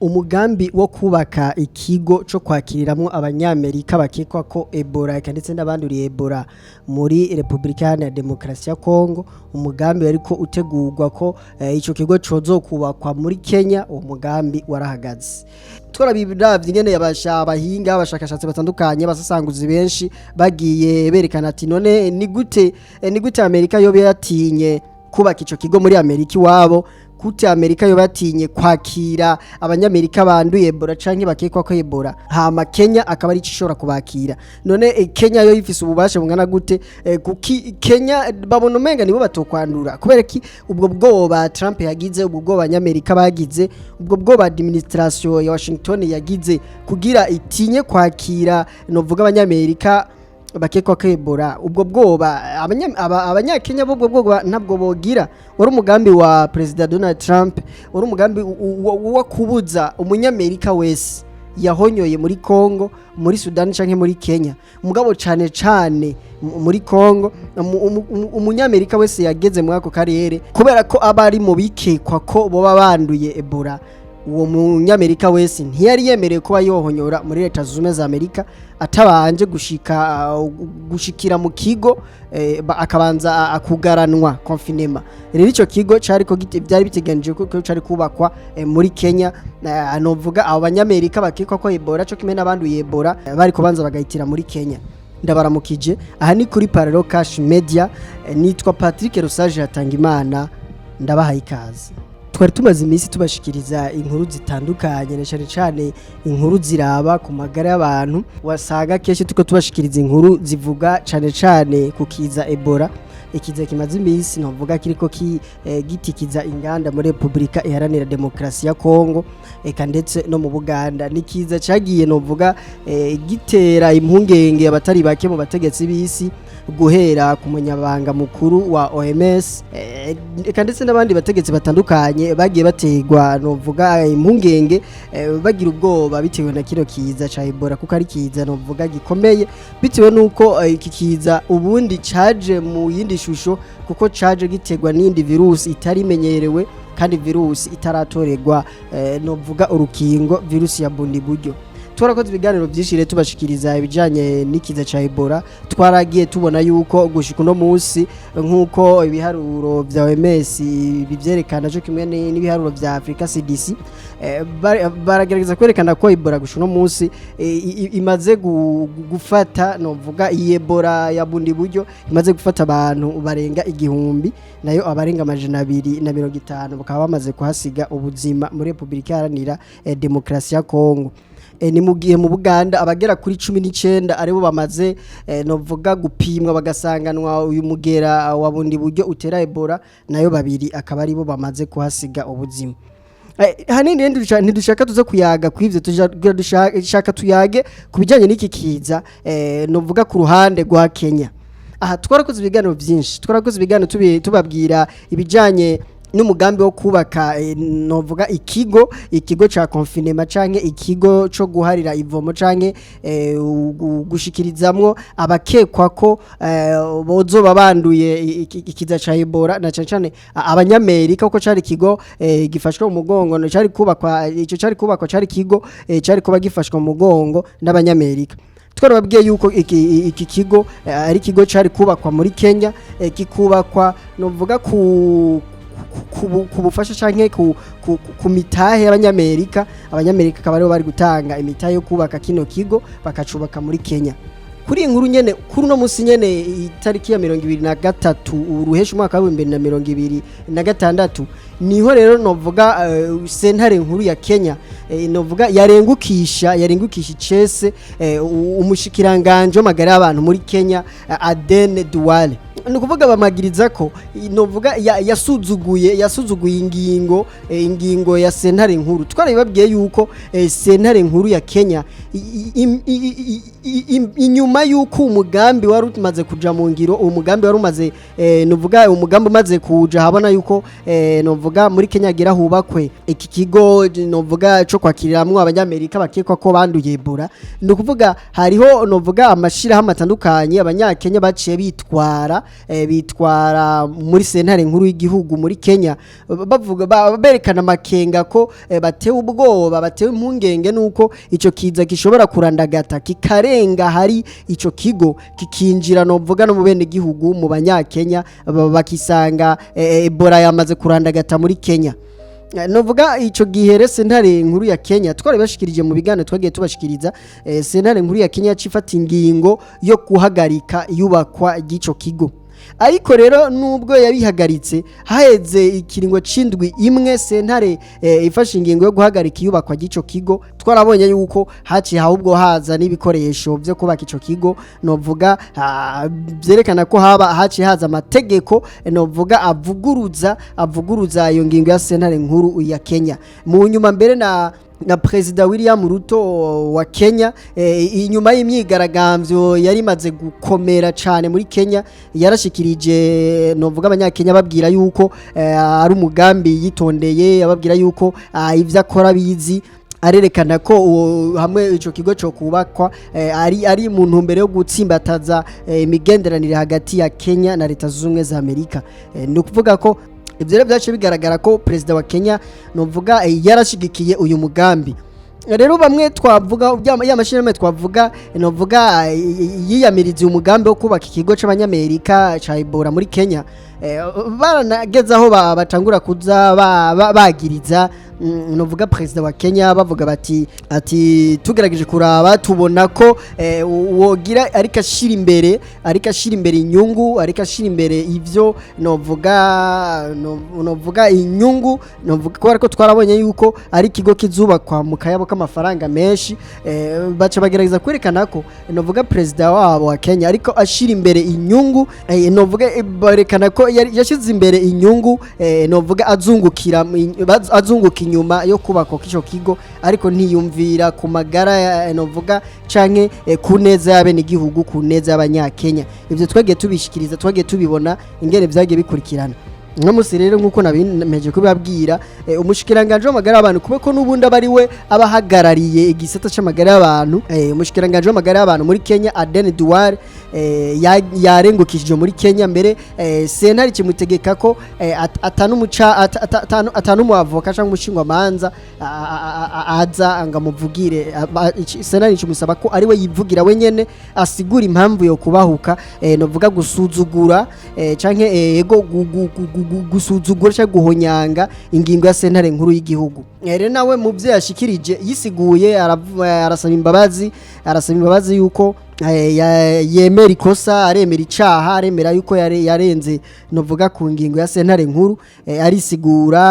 Umugambi wo kubaka ikigo co kwakiriramwo Abanyamerika bakekwa ko Ebola, eka ndetse n'abanduriye Ebola muri Republika Iharanira Demokarasi ya Kongo, umugambi wariko utegurwa ko ico kigo cozokubakwa muri Kenya, uwo mugambi warahagaze. Twarabiravye ingene yabasha abahinga, abashakashatsi batandukanye, abasasanguzi benshi bagiye berekana ati: none ni gute Amerika yoba yatinye kubaka ico kigo muri Amerika iwabo? Gute Amerika yoba yatinye kwakira Abanyamerika banduye Ebola canke bakekwa ko Ebola, hama Kenya akaba ari ishobora kubakira? None Kenya yo ifise ububasha bungana gute? Kuki Kenya babona umenga nibo batokwandura? Kubera ki ubwo bwoba Trump yagize, ubwo bwoba Abanyamerika bagize, ubwo bwoba administration ya Washington yagize kugira itinye kwakira, novuga, Abanyamerika bakekwa ko Ebola, ubwo bwoba Abanyakenya bo ubwo bwoba ntabwo bogira? Wari umugambi wa Perezida Donald Trump, wari umugambi wo kubuza Umunyamerika wese yahonyoye muri Congo, muri Sudan canke muri Kenya, mugabo cane cane muri Congo, Umunyamerika wese yageze muri ako karere, kubera ko aba ari mu bikekwa ko boba banduye Ebola, uwo Munyamerika wese ntiyari yemerewe kuba yohonyora muri Leta Zunze Ubumwe za Amerika atabanje gushikira mu kigo, akabanza akugaranwa, confinement. Rero ico kigo cariko byari biteganijwe ko cari kubakwa muri Kenya. Novuga abo Banyamerika bakekwa ko Ebola co kimwe n'abanduye Ebola, bari kubanza bagahitira muri Kenya. Ndabaramukije, aha ni kuri Parallel Cash Media, nitwa Patrick Rusage Hatangimana, ndabahaye ikaze. Twari tumaze iminsi tubashikiriza inkuru zitandukanye, na cyane cyane inkuru ziraba ku magara y'abantu. Wasanga kenshi tuko tubashikiriza inkuru zivuga cyane cyane ku kiza Ebola, ikiza kimaze iminsi, novuga, kiriko gitikiza inganda muri Republika Iharanira Demokarasi ya Kongo, eka ndetse no mu Buganda. Ni kiza cagiye, novuga, gitera impungenge abatari bake mu bategetsi b'isi, guhera ku munyabanga mukuru wa OMS, eka ndetse n'abandi bategetsi batandukanye bagiye bategwa, novuga, impungenge, bagira ubwoba bitewe na kino kiza ca Ebola, kuko ari kiza, novuga, gikomeye, bitewe nuko iki kiza ubundi caje mu yindi shusho, kuko caje giterwa n'indi virusi itari imenyerewe kandi virusi itaratorerwa, novuga, urukingo, virusi ya Bundibugyo. Twarakoze ibiganiro byinshi rero tubashikiriza ibijanye n'ikiza ca Ebola. Twaragiye tubona yuko gushika uno munsi, nk'uko ibiharuro vya OMS bivyerekana co kimwe n'ibiharuro vya Africa CDC, baragerageza kwerekana ko Ebola gushika uno munsi imaze gufata, novuga, iyi Ebola ya Bundibugyo imaze gufata abantu barenga 1000, nayo abarenga 250 bakaba bamaze kuhasiga ubuzima muri Republika Iharanira Demokarasi ya Kongo. Ni mu gihe mu Buganda abagera kuri 19 aribo bamaze, novuga, gupimwa bagasanganwa uyu mugera wa Bundibugyo utera Ebola, nayo babiri akaba aribo bamaze kuhasiga ubuzima. Hanini rero ntidushaka tuze kuyaga kw'ivyo, dushaka tuyage ku bijyanye n'iki kiza, novuga, ku ruhande rwa Kenya. Aha twarakoze ibiganiro byinshi, twarakoze ibiganiro tubabwira ibijyanye n'umugambi wo kubaka, novuga, ikigo ca confinement canke ikigo co guharira ivomo canke gushikirizamwo abakekwa ko bozoba banduye ikiza ca Ebola, na cane cane Abanyamerika, kuko cari ikigo gifashwe mu mugongo, no cari kubakwa, ico cari kubakwa cari ikigo cari kuba gifashwe mu mugongo n'Abanyamerika. Twarababwiye yuko iki kigo ari ikigo cari kubakwa muri Kenya, kikubakwa, novuga, ku bufasha canke ku mitahe y'Abanyamerika. Abanyamerika akaba aribo bari gutanga imitahe yo kubaka kino kigo, bakacubaka muri Kenya. Kuri iyi nkuru nyene, kuri uno musi nyene, itariki ya 23 Uruhesha umwaka wa 2026, niho rero, novuga, sentare nkuru ya Kenya, novuga, yarengukisha icese umushikiranganje w'amagara y'abantu muri Kenya, Aden Duale. Ni ukuvuga bamagiriza ko, novuga, yasuzuguye ingingo ya sentare nkuru. Twarabibabwiye yuko sentare nkuru ya Kenya, inyuma yuko umugambi wari umaze kuja mu ngiro, umugambi wari umaze, novuga, umugambi umaze kuja habona yuko, novuga, muri Kenya gira hubakwe iki kigo, novuga, co kwakiriramwo Abanyamerika bakekwa ko banduye Ebola, ni ukuvuga hariho, novuga, amashirahamwe atandukanye Abanyakenya baciye bitwara. Bitwara muri sentare nkuru y'igihugu muri Kenya, bavuga berekana amakenga ko batewe ubwoba, batewe impungenge nuko ico kiza gishobora kurandagata kikarenga hari ico kigo, kikinjira novuga no mu bene gihugu, mu banyakenya, bakisanga Ebola yamaze kurandagata muri Kenya. Novuga ico gihe rero sentare nkuru ya Kenya, twari bashikirije mu biganiro twagiye tubashikiriza, sentare nkuru ya Kenya yacifata ingingo yo guhagarika iyubakwa ry'ico kigo. Ariko rero nubwo yabihagaritse, haheze ikiringo c'indwi imwe sentare ifashe ingingo yo guhagarika iyubakwa ry'ico kigo, twarabonye yuko haciye ahubwo haza n'ibikoresho vyo kubaka ico kigo. Novuga vyerekana ko haba haciye haza amategeko novuga avuguruza iyo ngingo ya sentare nkuru ya Kenya. Mu nyuma mbere na Perezida William Ruto wa Kenya, inyuma y'imyigaragambyo yari imaze gukomera cane muri Kenya, yarashikirije novuga abanyakenya, babwira yuko ari umugambi yitondeye, ababwira yuko ivyo akora bizi, arerekana ko hamwe ico kigo cyo kubakwa ari mu ntumbero yo gutsimbataza imigenderanire hagati ya Kenya na Leta Zunze Ubumwe za Amerika. Ni ukuvuga ko ivyo rero byaciye bigaragara ko perezida wa Kenya novuga yarashigikiye uyu mugambi. Rero bamwe twavuga ya mashirahamwe twavuga novuga yiyamiriza umugambi wo kubaka ikigo c'abanyamerika ca Ebola muri Kenya, baranageze aho batangura kuza bagiriza novuga perezida wa Kenya, bavuga bati ati tugerageje kuraba tubona ko wogira ariko ashira imbere inyungu, ariko ashira imbere ivyo novuga novuga inyungu, novuga ko ariko twarabonye yuko ari ikigo kizubakwa mu kayabo k'amafaranga menshi. Baca bagerageza kwerekana ko novuga perezida wabo wa Kenya ariko ashira imbere inyungu, novuga berekana ko yashize imbere inyungu, novuga azunguka inyuma yo kubakwa kw'ico kigo, ariko ntiyumvira ku magara novuga canke ku neza y'abenegihugu, ku neza y'abanyakenya. Ivyo twagiye tubishikiriza, twagiye tubibona ingene vyagiye bikurikirana. Uno musi rero, nk'uko nabimeje kubabwira, umushikiranganje w'amagara y'abantu, kuba ko n'ubundi aba ari we aba ahagarariye igisata c'amagara y'abantu, umushikiranganje w'amagara y'abantu muri Kenya, Aden Duale, yarengukishije muri Kenya. Mbere sentare kimutegeka ko atanu umuavoka cyangwa umushingwamanza aza ngo amuvugire. Sentare kimusaba ko ari we yivugira wenyene, asigura impamvu yo kubahuka novuga gusuzugura canke ego gusuzugura canke guhonyanga ingingo ya sentare nkuru y'igihugu. Rero nawe mu byo yashikirije yisiguye, arasaba imbabazi yuko yemera ikosa, aremera icaha, aremera yuko yarenze novuga ku ngingo ya sentare nkuru, arisigura,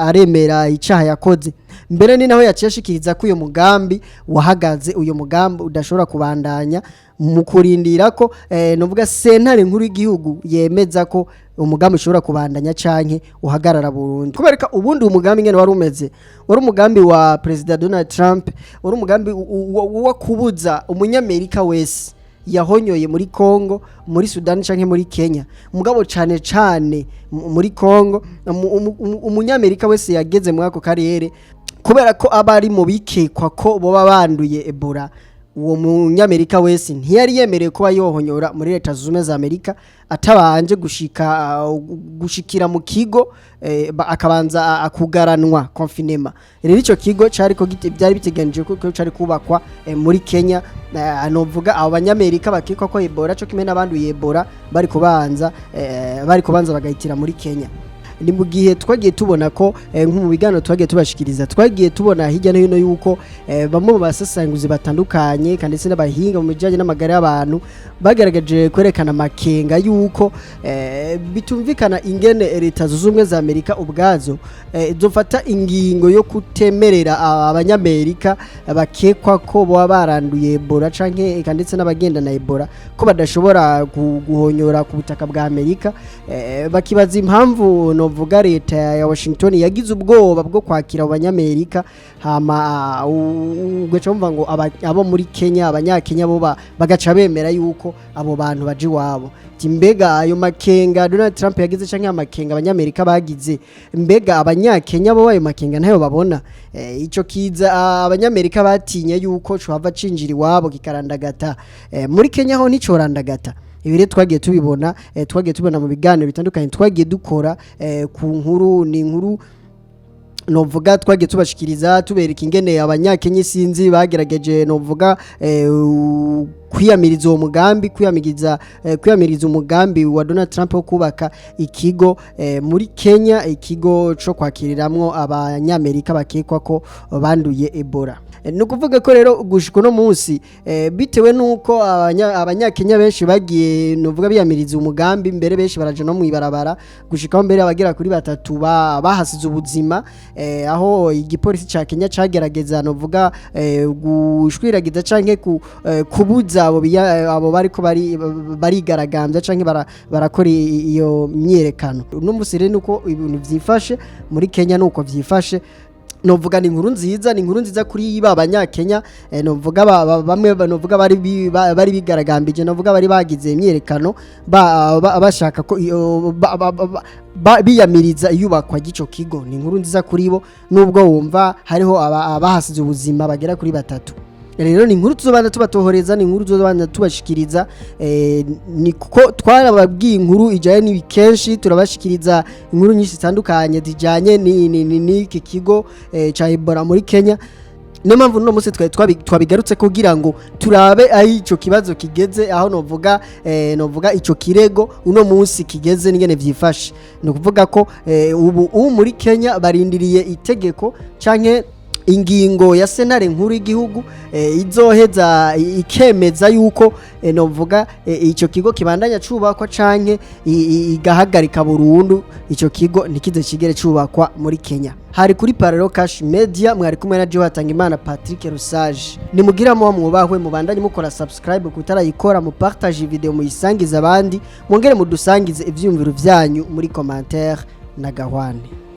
aremera icaha yakoze. Mbere ni naho yaciye ashikiriza ko uyo mugambi wahagaze, uyo mugambi udashobora kubandanya mu kurindira ko novuga sentare nkuru y'igihugu yemeza ko umugambi ushobora kubandanya canke uhagarara burundu. Kubera ko ubundi umugambi ngene wari umeze, wari umugambi wa Perezida Donald Trump, wari umugambi wo kubuza umunyamerika wese yahonyoye muri Congo, muri Sudan canke muri Kenya, mugabo cane cane muri Congo, umunyamerika wese yageze muri ako karere, kubera ko aba ari mu bikekwa ko boba banduye Ebola, uwo munyamerika wese ntiyari yemerewe kuba yohonyora muri Leta Zunze Ubumwe za Amerika atabanje gushikira mu kigo, akabanza akugaranwa, confinement. Rero ico kigo cari ko byari biteganijwe ko cari kubakwa muri Kenya, novuga abo banyamerika bakekwa ko Ebola co kimwe n'abanduye Ebola bari kubanza bagahitira muri Kenya. Ni mu gihe twagiye tubona ko nko mu biganiro twagiye tubashikiriza, twagiye tubona hirya no hino yuko bamwe mu basesanguzi batandukanye kandi ndetse n'abahinga mu bijyanye n'amagara y'abantu bagaragaje kwerekana amakenga yuko bitumvikana ingene Leta Zunze Ubumwe za Amerika ubwazo zofata ingingo yo kutemerera abanyamerika bakekwa ko baba baranduye Ebola canke eka ndetse n'abagendana Ebola ko badashobora guhonyora ku butaka bwa Amerika. Bakibaza impamvu novuga leta ya Washington yagize ubwoba bwo kwakira abo banyamerika, hama ugaca wumva ngo abo muri Kenya, abanyakenya bo bagaca bemera yuko abo bantu baje iwabo. Ati mbega ayo makenga Donald Trump yagize canke amakenga abanyamerika bagize, mbega abanyakenya bo ayo makenga ntayo babona? Ico kiza abanyamerika batinye yuko cohava cinjira iwabo kikarandagata, muri Kenya ho nticorandagata. Ibi rero twagiye tubibona, twagiye tubibona mu biganiro bitandukanye twagiye dukora ku nkuru. Ni inkuru novuga twagiye tubashikiriza, tubereka ingene Abanyakenya isinzi bagerageje novuga kwiyamiriza uwo mugambi, kwiyamiriza umugambi wa Donald Trump wo kubaka ikigo muri Kenya, ikigo co kwakiriramwo Abanyamerika bakekwa ko banduye Ebola. Ni ukuvuga ko rero gushika uno munsi, bitewe nuko Abanyakenya benshi bagiye novuga biyamiriza umugambi, mbere benshi baraja no mwibarabara, gushikaho mbere abagera kuri batatu bahasize ubuzima, aho igipolisi ca Kenya cagerageza novuga gushwiragiza canke kubuza abo bariko barigaragambya canke barakora iyo myiyerekano. Uno munsi rero nuko ibintu vyifashe muri Kenya, nuko vyifashe. Novuga ni inkuru nziza, ni inkuru nziza kuri ba Banyakenya, novuga bamwe novuga bari bigaragambije, novuga bari bagize imyiyerekano bashaka ko biyamiriza iyubakwa ry'ico kigo. Ni inkuru nziza kuri bo, nubwo wumva hariho abahasize ubuzima bagera kuri batatu. Rero ni inkuru tuzobanda tubatohoreza, ni inkuru tuzobanda tubashikiriza, ni kuko twarababwiye inkuru ijanye n'ibi kenshi, turabashikiriza inkuru nyinshi zitandukanye zijanye n'iki kigo ca Ebola muri Kenya. Niyo mpamvu uno munsi twari twabigarutse kugira ngo turabe aho ico kibazo kigeze, aho novuga ico kirego uno munsi kigeze n'ingene vyifashe. Ni ukuvuga ko ubu muri Kenya barindiriye itegeko canke ingingo ya sentare nkuru y'igihugu izoheza ikemeza yuko novuga ico kigo kibandanya cubakwa canke igahagarika burundu ico kigo ntikize kigere cubakwa muri Kenya. Hari kuri Parallel Cash Media, mwari kumwe na Joe Hatangimana Patrick Rusage. Nimugiramo mwubahwe, mubandanye mukora subscribe kutarayikora, mu partage video, muyisangize abandi, mwongere mudusangize ivyiyumviro vyanyu muri commentaire na gahwane.